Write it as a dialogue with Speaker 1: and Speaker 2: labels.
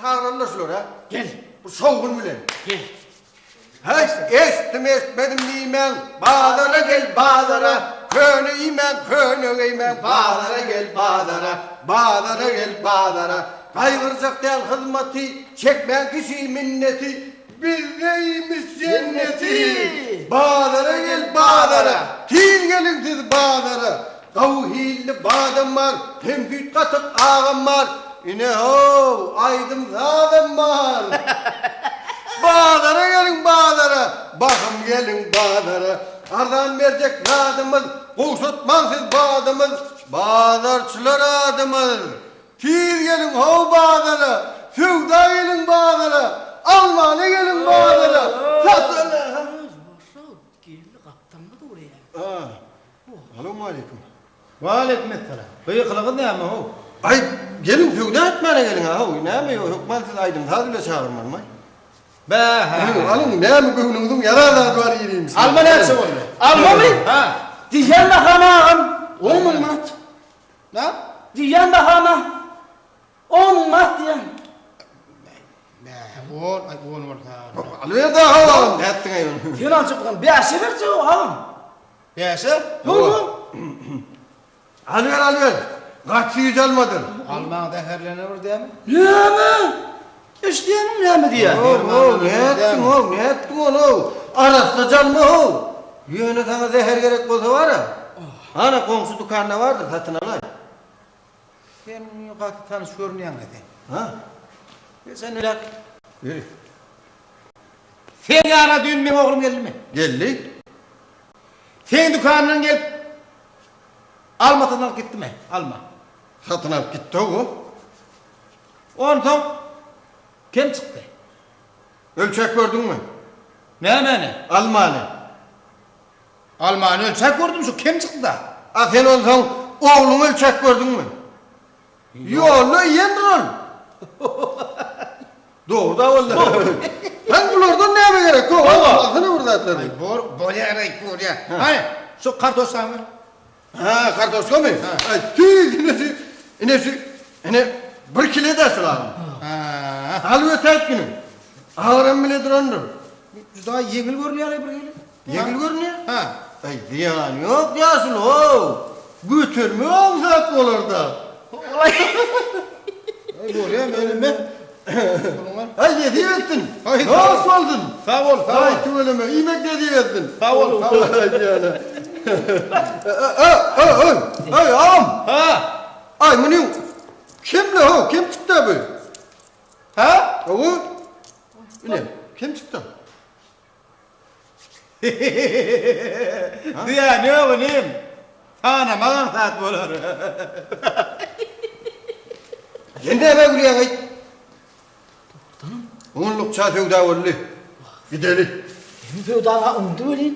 Speaker 1: Çagyraly-da şulary, hä?
Speaker 2: Gel.
Speaker 1: Bu şowhun bilen.
Speaker 2: Gel.
Speaker 1: Häý, eşitdim, eşitmedim diýmäň, bazara gel, bazara, köne iýmäň, köne geýmäň, bazara gel, bazara, bazara gel, bazara. Gaýgyrjak däl hyzmaty, çekmäň kişi minneti, bizde iýmiş jenneti. Bazara gel, bazara, tiz geliň siz bazara. Gowy hilli badam bar, hem süýt gatyk agam bar, ine-how, aýdym-sazam bar. Bazara geliň, bazara, basym geliň bazara. Arzan berjek zadymyz, gowşatmaň siz badymyz, bazarçylar adymyz. Tiz geliň-how bazara, söwda geliň bazara, almana geliň bazara, satana.
Speaker 2: Geldi gapdalynda dur eýýäm.
Speaker 1: Salowmaleýkim.
Speaker 3: Waleýkim essalam. Gykylygyňyz näme-how?
Speaker 1: Aý, geliň söwda etmäne geliň-a-how. Näme, hökman sizi aýdym-saz bile çagyrmalymy?
Speaker 3: Bä-hä.
Speaker 1: Alyň, alyň, näme göwnüňiziň ýaran zady bar irimiş.
Speaker 3: Alma näçe boldy?
Speaker 2: Almamy?
Speaker 3: Hä.
Speaker 2: Diýýän bahama agam, on müň manat.
Speaker 3: Nä?
Speaker 2: Diýýän bahama, on müň manat diýýän.
Speaker 3: Bä, on, aý, on bolsa.
Speaker 1: Alyber-dä, how, agam, nätdiň-aý ony?
Speaker 2: Sen aljak bolsaň, bäşe berjek-ow, agam.
Speaker 3: Bäşe?
Speaker 2: Hawa.
Speaker 1: Alyber, alyber. Gaty süýji almadyr.
Speaker 3: Almaň zäherlenen bir dämi?
Speaker 2: Näme? Eşidýäňmi näme diýýär?
Speaker 1: How, how, nätdiň, how, nätdiň ony, how? Arassaja alma, how. Ýöne saňa zäher gerek bolsa bar-a. Ana, goňşy dükanda bardyr, satyn alaý.
Speaker 3: Sen gaty tanyş görünýäň-le sen.
Speaker 1: Ha?
Speaker 3: Sen öläk.
Speaker 1: Ýeri.
Speaker 3: Seň ýanyňa düýn meň oglum geldimi?
Speaker 1: Geldi.
Speaker 3: Seň dükandan gelip alma satyn alyp gitdimi? Alma.
Speaker 1: Satyn alyp gitdi-ow.
Speaker 3: Onsoň kem çykdy.
Speaker 1: Ölçäp gördüňmi?
Speaker 3: Nämäni?
Speaker 1: Almany.
Speaker 3: Almany ölçäp gördüm, şu kem çykdy-da.
Speaker 1: A sen onsoň ogluňy ölçäp gördüňmi? Ýolda iýendir ol. Dogry-da walla. Sen bulardan näme gerek? Go, alsana bir zatlar.
Speaker 3: Aý, bor, bolýar-aý, bolýar. Hany, şu kartoşkany ber.
Speaker 1: Ha, kartoşkamy? Aý, tüýs ine şu, ine şu, ine bir kile-dä şul agam.
Speaker 3: Ha.
Speaker 1: Al ötäýip günüň. Agram bile durandyr.
Speaker 3: Juda ýeňil görünýär-aý bir hili.
Speaker 1: Ýeňil görünýär?
Speaker 3: Ha.
Speaker 1: Aý, zyýany ýok ýaşuly-ow. Götermek aňsat bolar-da.
Speaker 3: Aý, bolýar, men
Speaker 1: Aý, nesip etsin. Hoş bolsun.
Speaker 3: Sag bol, sag bol.
Speaker 1: Aý, tüweleme, iýmek nesip etsin.
Speaker 3: Sag bol, sag bol.
Speaker 1: Aý, ýöne. Aý, aý, agam.
Speaker 3: Ha.
Speaker 1: Aý, muny kim-le, kim çykdy bu?
Speaker 3: Ha?
Speaker 1: Hawa. Ine, kim çykdy?
Speaker 3: Zyýany ýok inim. Sanamak aňsat bolar.
Speaker 1: Sen nämä gülýäň-eý? Onlukça söwda boldy. Gideli.
Speaker 2: Seniň söwdaň-a oňdy welin.